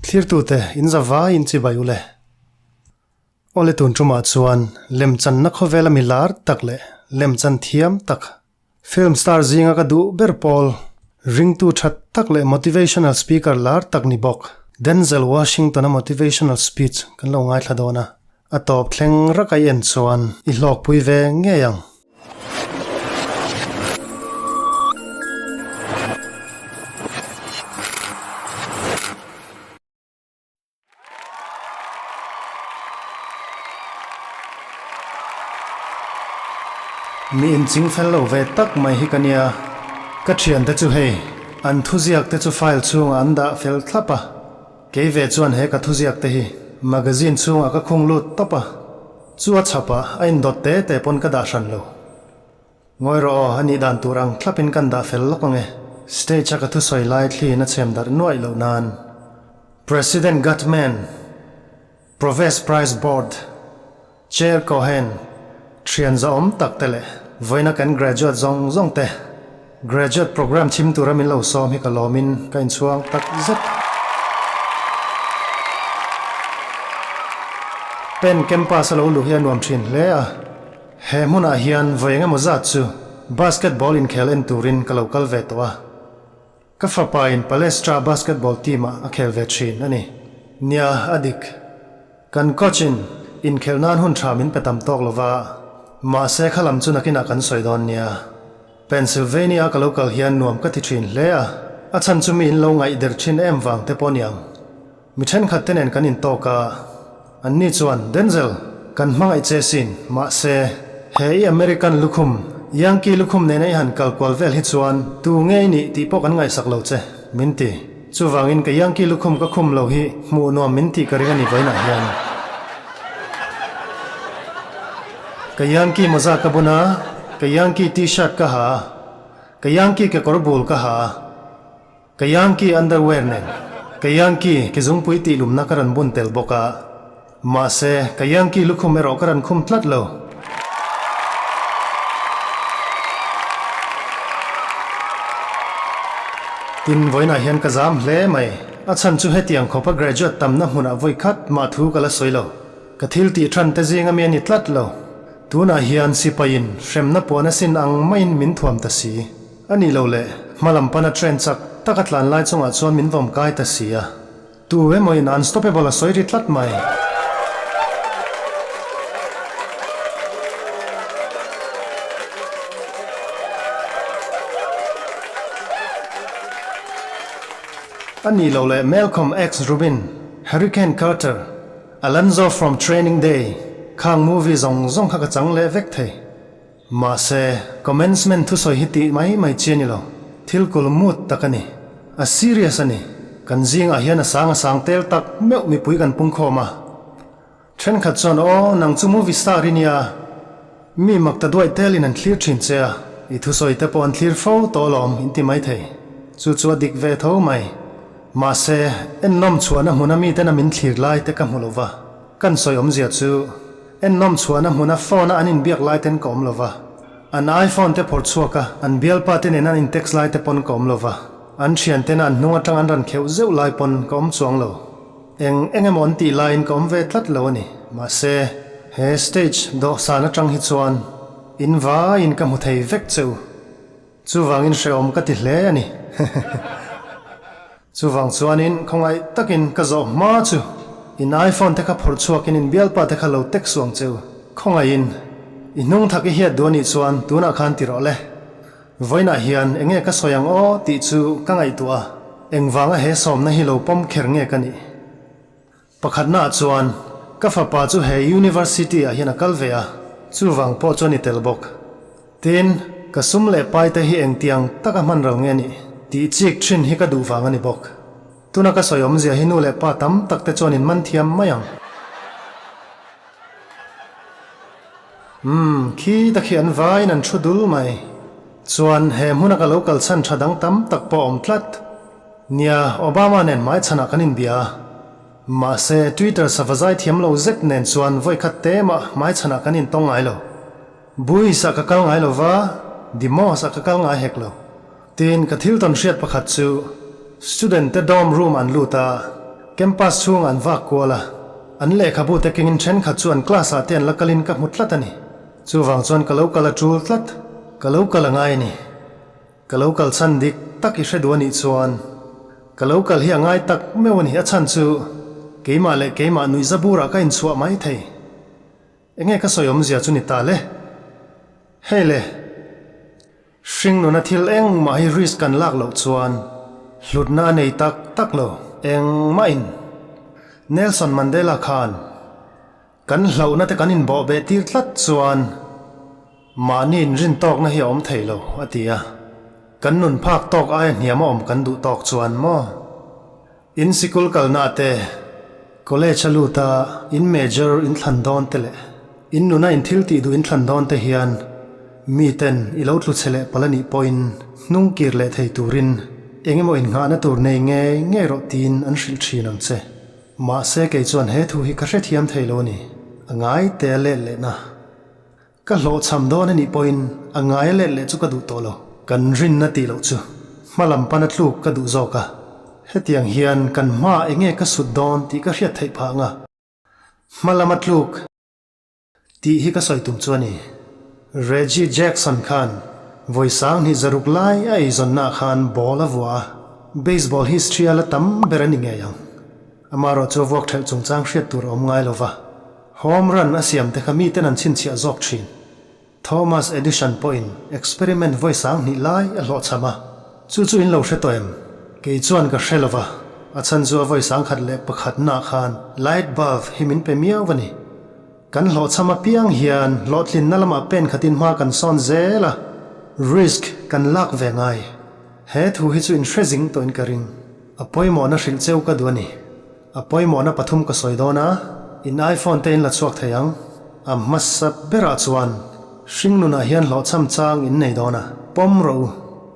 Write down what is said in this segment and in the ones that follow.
Thlirtute, in za vaiin chibai u le. Awle tun tumah chuan lemchanna khawvela mi lar tak leh lemchan thiam tak, film star zinga ka duh ber pawl, ringtu tha tak leh motivational speaker lar tak ni bawk Denzel Washington-a motivational speech kan lo ngaithla dawn a, a tawp thleng rak a i en chuan i hlawkpui ve ngei ang. Mi inching fel lo ve tak mai hi ka nia. Ka thiante chu hei, an thuziak te chu file chhungah an dah fel thlap a. Kei ve chuan he ka thuziak te hi magazine chhungah ka khung lut tawp a. Chu a chhapah a indawt te te pawn ka dah hran lo. Ngawi rawh aw, a nih dan tur ang thlapin kan dah fel lawk ang e. Stage a ka thusawi lai thliin a chhem darh nuaih loh nan. President Gutman, Proves Price Board, Chair Cohen, thian zahawm tak te leh vawiina kan graduate zawng zawng te graduate program chhim tura min lo sawm hi ka lawmin ka inchhuang tak zet. Penn campus a lo luh hi a nuam thin hle a. He hmunah hian vawi engemaw zat chu basketball inkhel en turin ka lo kal ve tawh a. Ka fapa in Palestra basketball team ah a khel ve thin a ni. Nia, a dik. Kan coach in inkhelh nan hun tha min pe tam tawk lova, mahse kha lam chu nakinah kan sawi dawn nia. Pennsylvania a ka lo kal hian nuam ka ti thin hle a, a chhan chu mi in lo ngaih der thin em vang te pawh niang. Mi thenkhat te nen kan intawk a, anni chuan, Denzel, kan hmangaih che sin, mahse, he i American lukhum, Yankee lukhum nena i han kal kual vel hi chuan tu nge i nih tih pawh kan ngaihsak lo che, min ti. Chuvangin ka Yankee lukhum ka khum lo hi hmuh nuam min tih ka ring a ni vawiinah hian. Ka Yankee mawza ka bun a, ka Yankee T-shirt ka ha a, ka Yankee kekawr bul ka ha a. Ka Yankee underwear nen ka Yankee ke zungpui tih lumna ka rawn bun tel bawk a, mahse ka Yankee lukhum erawh ka rawn khum tlat lo. Tin, vawiinah hian ka zam hle mai. A chhan chu hetiang khawpa graduate tamna hmunah vawi khat mah thu ka la sawi lo. Ka thil tih than te zinga mi a ni tlat lo. Tunah hian sipaiin hremna puan a sin ang maiin min thuam ta si. A nih loh leh, hma lam pana train chak tak a tlan lai chungah chuan min vawm kai ta si a. Tu emawin unstoppable a sawi ri tlat mai. A nih loh leh Malcolm X Rubin, Hurricane Carter, Alonzo from Training Day khang movie zawng zawng kha ka chang leh vek thei. Mahse, commencement thusawi hi tih mai mai chi a ni lo. Thil kul mut tak a ni. A serious a ni. Kan zingah hian a sang a sang tel tak meuh mipui kan pung khawm a. Thenkhat chuan aw, nang chu movie star i nia. Mi mak ta duai telin an thlir thin che a, i thusawi te pawh an thlir fo tawh alawm in ti mai thei. Chu chu a dik ve tho mai. Mahse, ennawm chhuahna hmuna miten a min thlir lai te ka hmu lo va. Kan sawi awmzia chu. Ennawm chhuahna hmuna phone a an inbiak lai ten ka awm lo va, an iPhone te phawrh chhuak a, an bialpa te nen an in text lai te pawn ka awm lo va, an thian tena an hnung atang an ran kheuh zeuh lai pawn ka awm chuang lo. Eng eng emaw an tih laiin ka awm ve tlat lo a ni. Mahse, he stage dawhsan atang hi chuan in vaiin ka hmu thei vek che u. Chuvangin hrehawm ka ti hle a ni. Chuvang chuanin khawngaih takin ka zawh hma chu in iPhone te kha phawrh chhuakin in bialpa te kha lo text suang che u. Khawngaihin i hnung thak i hiat duh a nih chuan tunah khan ti rawh le. Vawiinah hian enge ka sawi ang aw tih chu ka ngaihtuah a, engvanga he sawmna hi lo pawm kher nge ka nih? Pakhatnaah chuan ka fapa chu he university ah hian a kal ve a, chuvang pawh chuan i tel bawk. Tin, ka sum leh pai te hi engtiang taka hman ro nge nih tih chik thin hi ka duh vang a ni bawk. Tuna ka sawi awmzia hi nu leh pa tam tak te chuan in man thiam mai ang. Umm, khi ta khi an vaiin an thu dul mai. Chuan he hmuna ka lo kal chhan tha dang tam tak pawh a awm tlat. Nia, Obama nen hmaichhanah kan inbia a. Mahse, Twitter sava zai thiam lo zet nen chuan vawikhat te mah hmaichhanah kan intawng ngai lo. Buis ah ka kal ngai lo va, Demos ah ka kal ngai hek lo. Tin, ka thil tawn hriat pakhat chu, student te dorm room an lut a, Campus chhungah an vak kual a, an lehkhabu te kengin thenkhat chu an class ah te an la kalin ka hmu tlat a ni. Chuvang chuan ka lo kal a tul tlat, ka lo kal a ngai a ni. Ka lo kal chhan dik tak i hre duh a nih chuan ka lo kal hi a ngai tak meuh a ni, a chhan chu keimah leh keimah nuihza burah ka inchhuah mai thei. Enge ka sawi awmzia chu ni ta le? Hei le, hringnuna thil engmah hi risk kan lak loh chuan hlutna a nei tak tak lo engmahin. Nelson Mandela khan kan hlauhna te kan inbawh beh tir tlat chuan mahni inrin tawkna hi a awm thei lo a ti a, kan nun phak tawk aia hniam a awm kan duh tawk chuan maw? In sikul kalna te, college a lut a in major in thlan dawn te leh in nuna in thil tih duh in thlan dawn te hian mi ten i lo tlu che leh palh a nih pawhin hnung kir leh thei turin eng emaw innghahna tur nei ngei ngei rawh tiin an hrilh thin ang che. Mahse kei chuan he thu hi ka hrethiam thei lo a ni. A ngai te a let lehna. Ka hlawhchham dawn a nih pawhin a ngai let leh chu ka duh tawh lo. Kan rinna tih loh chu hma lam pana tluk ka duh zawk a. Hetiang hian kan hmaah eng nge ka sut dawn tih ka hriat theih phah anga hma lama tluk tih hi ka sawi tum chu a ni. Reggie Jackson khan vawi sanghnih zaruk lai a eizawnnaah khan ball a vuah a, baseball history a la tam ber a ni ngei ang. Amaherawh chu vuak ṭhelh chungchang hriat tur a awm ngai lo va, home run a siam te kha miten an chhinchhiah zawk ṭhin. Thomas Edison pawhin experiment vawi sanghnih lai a hlawhchham a, chu chu in lo hre tawh em? Kei chuan ka hre lo va, a chhan chu a vawi sangkhat leh pakhatnaah khan light bulb hi min pe miau a ni. Kan hlawhchham apiang hian hlawhtlinna lamah pen khatin hma kan sawn zel a, risk kan lak ve ngai. He thu hi chu in hre zing tawhin ka ring. A pawimawhna hrilh cheu ka duh a ni. A pawimawhna pathum ka sawi dawn a, in iPhone te in la chhuak thei ang. A hmasa berah chuan hringnunah hian hlawhchham chang in nei dawn a, pawm rawh u.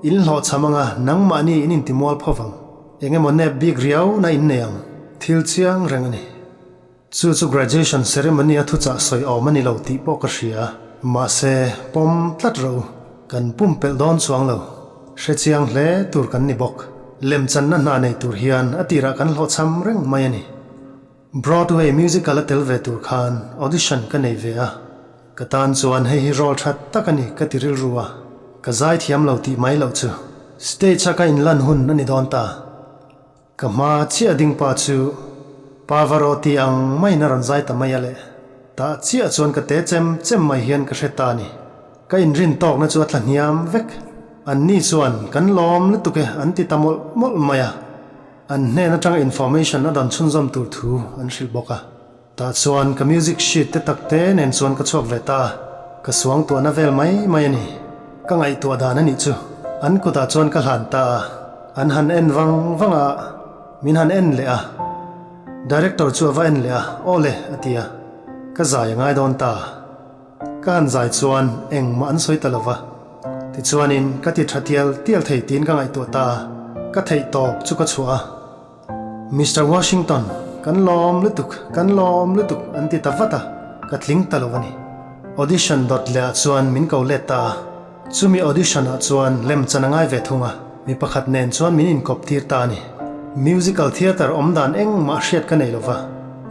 In hlawhchham anga nangmahni in intimual pho vang. Eng emaw nep bik riau na in nei ang. Thil chiang reng a ni. Chu chu graduation ceremony a thuchah sawi awm a ni lo tih pawh ka hria. Mahse, pawm tlat rawh u. Kan pumpelh dawn chuang lo. Hre chiang hle tur kan ni bawk. Lemchanna hna nei tur hian a tirah kan hlawhchham reng mai a ni. Broadway musical a tel ve tur khan audition ka nei ve a. Ka tan chuan hei hi role tha tak a ni ka ti rilru a. Ka zaithiam lo tih mai loh chu. Stage a ka inlan hun a ni dawn ta. Ka hma chiah ding pa chu Pavarotti ang maiin a rawn zai ta mai a le. Tah chiah chuan ka te chem chem mai hian ka hre ta a ni. Ka inrin tawkna chu a tla hniam vek. Anni chuan kan lawm lutuk e an ti ta mawlh mawlh mai a. An hnen atanga information a dan chhunzawm tur thu an hrilh bawk a. Tah chuan ka music sheet te tak te nen chuan ka chhuak ve ta a, ka suangtuahna vel mai mai a ni. Ka ngaihtuah dan a nih chu. An kutah chuan ka hlan ta a, an han en vang vang a, min han en leh a. Director chu a va en leh a, Aw le, a ti a, ka zai a ngai dawn ta. Ka han zai chuan engmah an sawi ta lo va, tichuanin ka ti tha tial tial thei tiin ka ngaihtuah ta a, ka theih tawp chu ka chhuah a. Mister Washington, kan lawm lutuk, kan lawm lutuk an ti ta vat a, ka tling ta lo a ni. Audition dawt leh ah chuan min ko let ta a, chumi audition ah chuan lemchan a ngai ve thung a, mi pakhat nen chuan min inkawp tir ta a ni. Musical theatre awm dan engmah hriat ka nei lo va,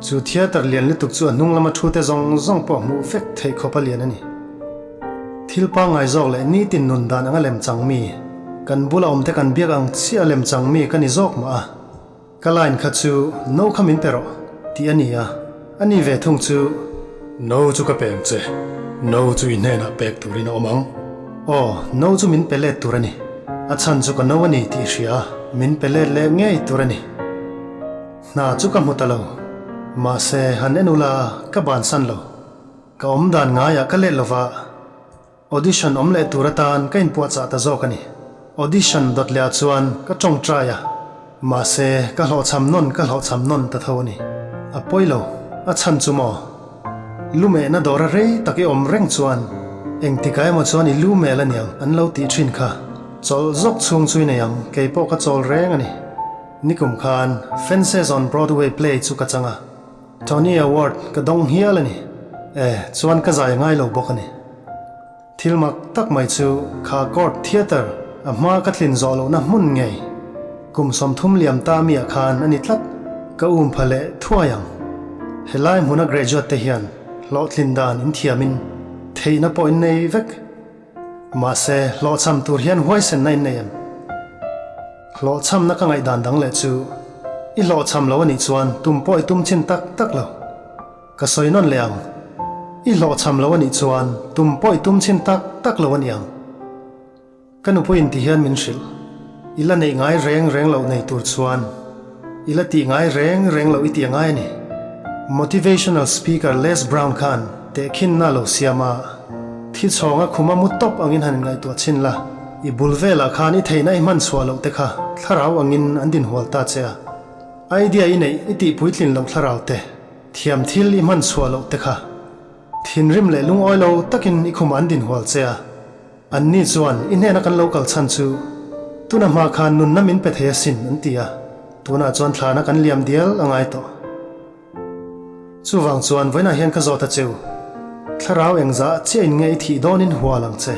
chu theatre lian lutuk chu a hnung lama thu te zawng zawng pawh hmuh vek theih khawp a lian a ni. Thil pangngai zawk leh nitin nun dan anga lemchang mi, kan bula awmte kan biak ang chiah lemchang mi ka ni zawk mah a. Ka line kha chu no kha min pe rawh tih a ni a, a ni ve thung chu. No chu ka pe ang che, no chu i hnenah pek turin a awm ang. Aw, no chu min pe let tur a ni, a chhan chu ka no a ni tih i hria a, min pe let leh ngei tur a ni. Hna chu ka hmu ta lo, mahse han en ula ka bansan lo. Ka awm dan ngaiah ka let lova, audition awm leh tur atan ka inpuahchah ta zawk a ni. Audition dawt lehah chuan ka tawngtai a, mahse ka hlawhchham nawn ka hlawhchham nawn ta tho a ni. A pawi lo, a chhan chu maw? Lumehna dawra rei tak i awm reng chuan engtikah emaw chuan i lu mel a niang an lo tih thin kha. Chawlh zawk chhung chu i nei ang, kei pawh ka chawl reng a ni. Nikum khan Fences on Broadway play chu ka chang a. Tony Award ka dawng hial a ni. E, chuan ka zai ngai lo bawk a ni. Thil mak tak mai chu kha Court Theatre a hma ka tlin zawh lohna hmun ngei kum 30 liam ta miah khan a ni tlat. Ka um pha leh thuai ang. Helai hmuna graduate te hian hlawhtlin dan in thiamin theihna pawh in nei vek. Mahse, hlawhchham tur hian huaisenna in nei em? Hlawhchhamna ka ngaihdan dang leh chu i hlawhchham lo a nih chuan tum pawh i tum chin tak tak lo. Ka sawi nawn leh ang. I hlawhchham lo a nih chuan tum pawh i tum chin tak tak lo a ni ang. Ka nupui inti hian min hrilh. I la neih ngai reng reng loh nei tur chuan i la tih ngai reng reng loh i tih a ngai a ni. Motivational speaker Les Brown khan tehkhinna a lo siam a, thi chhawnga khuma mu tawp angin han inngaihtuah chhin la, i bul velah khan i theihna i hman chhuah loh te kha thlarau angin an dinhual ta che a. Idea i neih i tih puitlin loh thlarau te, thiam thil i hman chhuah loh te kha thinrim leh lungawi lo takin i khumah an dinhual che a. Anni chuan, I hnena kan lo kal chhan chu tuna hma khan nunna min pe thei asin, an ti a. Tunah chuan thlana kan liam dial a ngai tawh. Chuvang chuan vawiinah hian ka zawt a cheu, Thlarau engzah chiah in nge i thih dawnin hual ang che?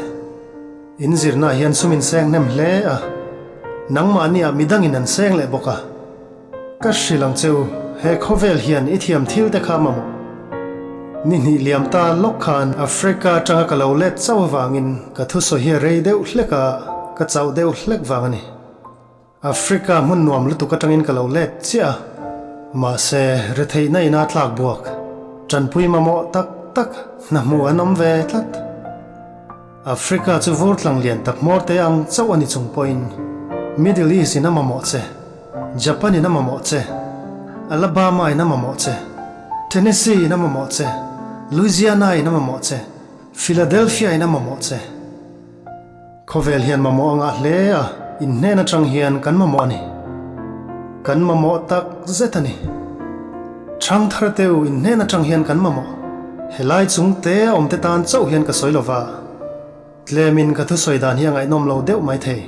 In zirnaah hian sum in seng hnem hle a, nangmahniah midangin an seng leh bawk a. Ka hrilh ang che u, he khawvel hian i thiam thil te kha mamawh. Ni hnih liam ta lawk khan Africa atanga ka lo let chauh avangin ka thusawi hi a rei deuh hlek a, ka chauh deuh hlek vang a ni. Africa hmun nuam lutuk atangin ka lo let chiah a, mahse retheihna ina tlak buak, tanpui mamawh tak tak hna hmuh an awm ve tlat. Africa chu vur tlang lian tak hmawr te ang chauh a ni chung pawhin Middle East in a mamawh che, Japan in a mamawh che, Alabama in a mamawh che, Tennessee in a mamawh che, Louisiana in a mamawh che, Philadelphia in a mamawh che. Khawvel hian mamawh a ngah hle a, in hnen atang hian kan mamawh a ni. Kan mamawh tak zet a ni. Thangthar teu in hnen atang hian kan mamawh. Helai chung te a awm te tan chauh hian ka sawi lova, tlemin ka thusawi dan hi a ngaihnawm lo deuh mai thei.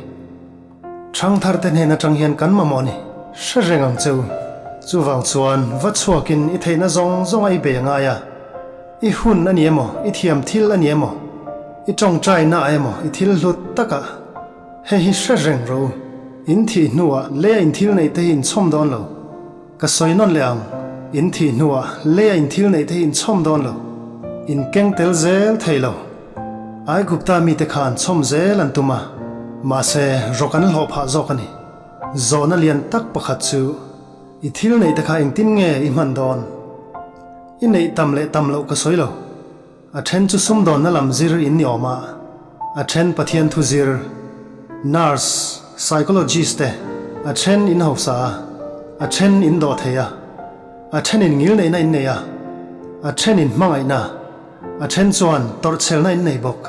Thangthar te hnen atang hian kan mamawh ni, hre reng ang cheu. Chuvang chuan va chhuakin i theihna zawng zawng a i bei a ngai a, i hun a ni emaw, i thiam thil a ni emaw, i tawngtaina ah emaw, i thil hlut takah hei hi hre reng rawh u. In thih hnuah leia in thil neih te hi in chhawm dawn lo. Ka sawi nawn leh ang, in thih hnuah leia in thil neih te hi in chhawm dawn lo, in keng tel zel thei lo. Aigupta mite khan chhawm zel an tum a, mahse rawk an hlawh phah zawk a ni. Zawhna lian tak pakhat chu, i thil neih te kha engtin nge i hman dawn? I neih tam leh tam loh ka sawi lo. A then chu sumdawnna lam zir in ni awm a, a then Pathian thu zir, nurse, psychologist te, a then in hausa a, a then in dawh thei a, a then in ngilneihna in nei a, a then in hmangaihna, a then chuan tawrhchhelna in nei bawk.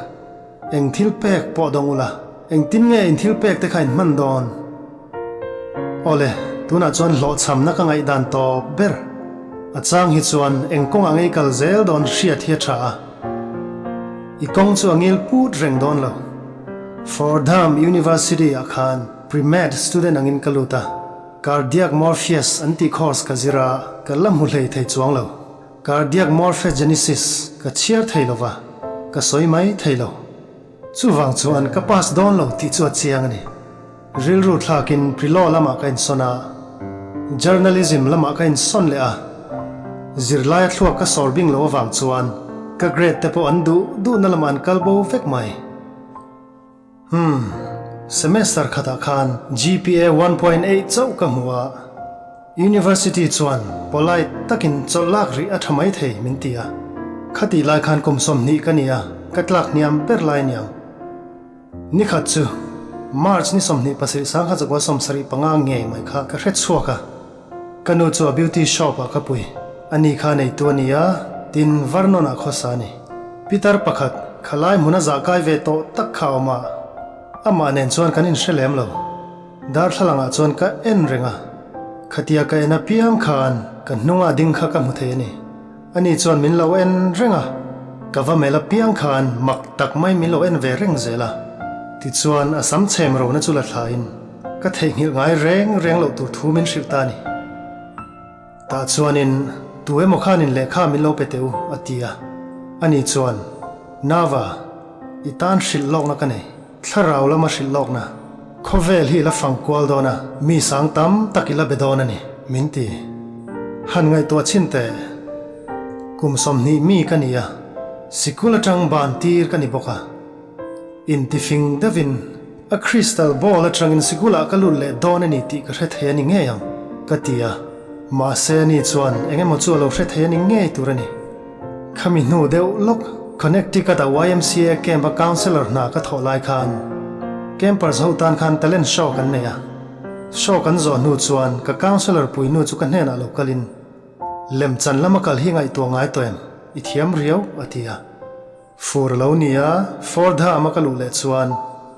Eng thil pek pawh dawng ula, engtin nge in thil pek te kha in hman dawn? Awle, tunah chuan hlawhchhamna ka ngaihdan tawp ber. A chang hi chuan eng kawng ang ei kal zel dawn hriat hi a tha a. I kawng chu a ngil put reng dawn lo. Fordham University ah khan pre-med student angin ka lut a, Cardiac Morpheus an tih course ka zir a, ka la hmu hlei thei chuang lo. Cardiac Morphegenesis ka chhiar thei lo va, ka sawi mai thei lo. Chuvang chuan ka pass dawn lo tih chu a chiang a ni. Rilru thlakin pre-law lamah ka insawn a, journalism lamah ka insawn leh a. Zirlaia thluak ka sawr bing loh avang chuan ka grade te pawh an duh duhna lamah an kal bo vek mai. Umm, semester khatah khan GPA 1.8 chauh ka hmu a, University chuan polite takin chawlh lak rih a tha mai thei min ti a. Khatih lai khan kum 20 ka ni a, ka tlak hniam ber lai aniang. Nikhat chu March ni 27 1975 ngei mai kha ka hre chhuak a, ka nu chu a beauty shop ah ka pui. Ani kha neitu a ni a, tin Vernon ah khawsa a ni. Pitar pakhat khalai hmuna zah kai ve tawh tak kha a awm a, amah nen chuan kan inhre lem lo. Darthlalangah chuan ka en reng a, khatia ka en apiang khan ka hnungah ding kha ka hmu thei a ni. Ani chuan min lo en reng a, ka va mel apiang khan mak tak mai min lo en ve reng zel a. Tichuan a sam chhem rona chu la thlain ka theihnghilh ngai reng reng loh tur thu min hrilh ta a ni. Tah chuanin tu emaw khanin lehkha min lo pe teh u a ti a. Ani chuan, Nava, i tan hrilh lawkna ka nei. Thlarau lama hrilh lawkna, khawvel hi i la fang kual dawn a, mi sang tam tak i la be dawn a ni, min ti. Han ngaihtuah chhin teh. Kum 20 mi ka ni a, sikul atang ban tir ka ni bawk a. Intifing deuhin a crystal ball atangin sikulah ka lut leh dawn a ni tih ka hre thei a ni ngei ang, ka ti a. Mahse ani chuan eng emaw chu a lo hre thei a ni ngei tur a ni. Khami hnu deuh lawk Connecticut-a YMCA camp-a counselor hna ka thawh lai khan campers ho tan khan talent show kan nei a. Show kan zawh hnu chuan ka counselor puinu chu ka hnenah lo kalin, Lemchan lama kal hi ngaihtuah ngai tawh em? I thiam riau, a ti a. Fur lo nia, Fordham a ka luh leh chuan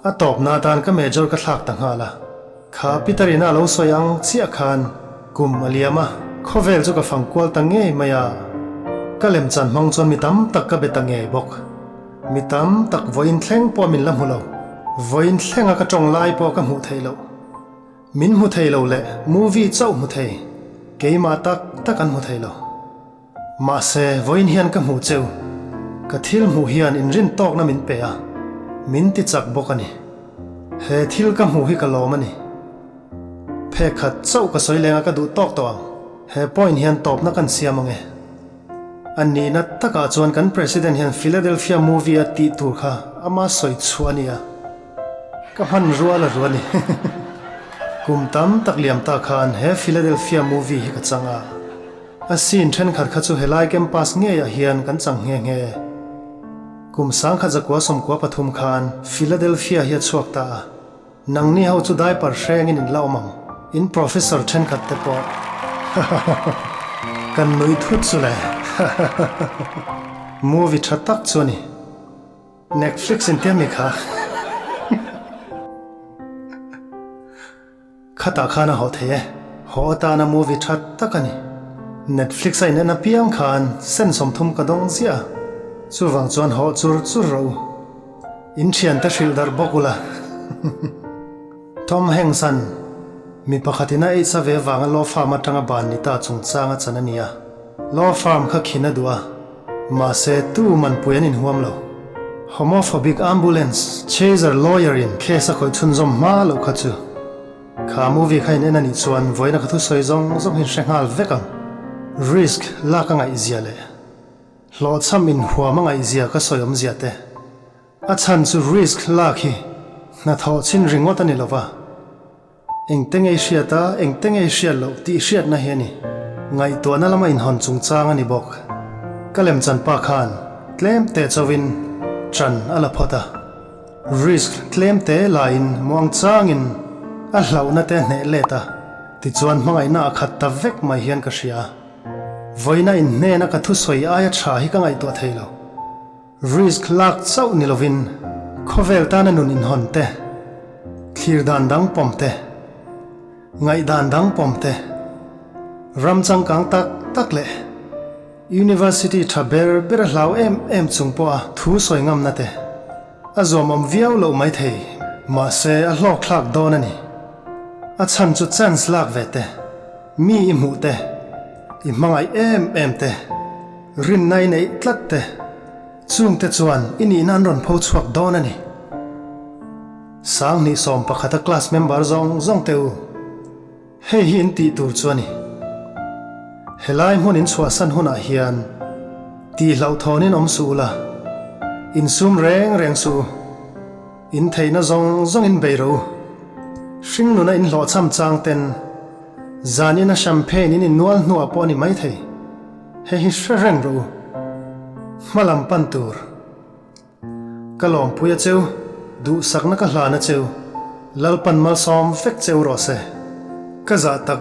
a tawpna atan ka major ka thlak ta nghal a. Kha Peter-in a lo sawi ang chiah khan kum a liam a, khawvel chu ka fang kual ta ngei mai a. Ka lemchan hmang chuan mi tam tak ka be ta ngei bawk. Mi tam tak vawiin thleng pawh min la hmu lo. Vawiin thlenga ka tawng lai pawh ka hmuh theih loh. Min hmu thei lo leh movie chauh hmu thei, keimah tak tak an hmu thei lo. Mahse, vawiin hian ka hmuh cheu. Ka thil hmuh hian inrin tawkna min pe a, min ti chak bawk a ni. He thil ka hmuh hi ka lawm a ni. Phek khat chauh ka sawi leng a ka duh tawk tawh ang. He point hian tawpna kan siam ang e. A nihna takah chuan kan President hian Philadelphia movie a tih tur kha ama sawi chhuah a ni a. Ka hman rual a rual i. Kum tam tak liam ta khan he Philadelphia movie hi ka chang a. A scene thenkhat kha chu helai campus ngeiah hian kan chang nghe nghe. Kum 1993 khan Philadelphia hi a chhuak ta a. Nangni ho chu diaper hrengin in la awm ang, in professor thenkhat te pawh. Kan nui thut chu le. Movie tha tak chu a ni. Netflix in tia mi kha. Khatah khan a haw thei e. Haw atana movie tha tak a ni. Netflix a in en apiang khan sen 30 ka dawng ziah a. Chuvang chuan haw chur chur rawh u. In thiante hrilh darh bawk ula. Tom Hanks an mi pakhatin a eisa ve vanga law firm atanga ban ni ta chungchang a chan a ni a. Law firm kha khin a duh a. Mahse tu manpui an inhuam lo. Homophobic ambulance chaser lawyer in case a khawih chhunzawm hma loh kha chu. Kha movie kha in en a nih chuan vawiina ka thusawi zawng zawng hi in hre nghal vek ang. Risk lak a ngaihzia leh hlawhchham inhuam a ngaihzia ka sawi awmzia te. A chhan chu risk lak hi hnathawh chin ringawt a ni lova. Engte ngei hriat a, engte ngei hriat loh tih hriatna hi a ni. Ngaihtuahna lama inhawn chungchang a ni bawk. Ka lemchan pa khan tlem te chauhin ṭan a la phawt a. Risk tlem te laiin muang changin a hlauhna te hneh let a, tichuan hmangaihna a khat ta vek mai hian ka hria. Vawiina inhnena ka thusawi aia ṭha hi ka ngaihtuah thei lo. Risk lak chauh ni lovin khawvel tana nun inhawn te, thlir dan dang pawm te, ngaihdan dang pawm te, ram changkang tak tak leh University tha ber ber a hlau em em chung pawha thu sawi ngamna te a zuamawm viau loh maithei, mahse a hlawkthlak dawn a ni. A chhan chu chance lak ve te, mi i hmuh te, i hmangaih em em te, Rinna i neih tlat te, chungte chuan i nihna an rawn pho chhuak dawn a ni. 2011 a class member zawng zawng te u, hei hi in tih tur chu a ni. Helai hmun in chhuahsan hunah hian tih hlauhthawnin awm suh ula, insum reng reng suh u. In theihna zawng zawng in bei rawh u. Hringnuna in hlawhchham chang ten zanin a champagne in innual hnuah pawh a ni maithei. Hei hi hre reng rawh u. Hma lam pan tur. Ka lawmpui a cheu, duhsakna ka hlan a cheu, Lalpan malsawm vek cheu rawh se. Ka zah tak.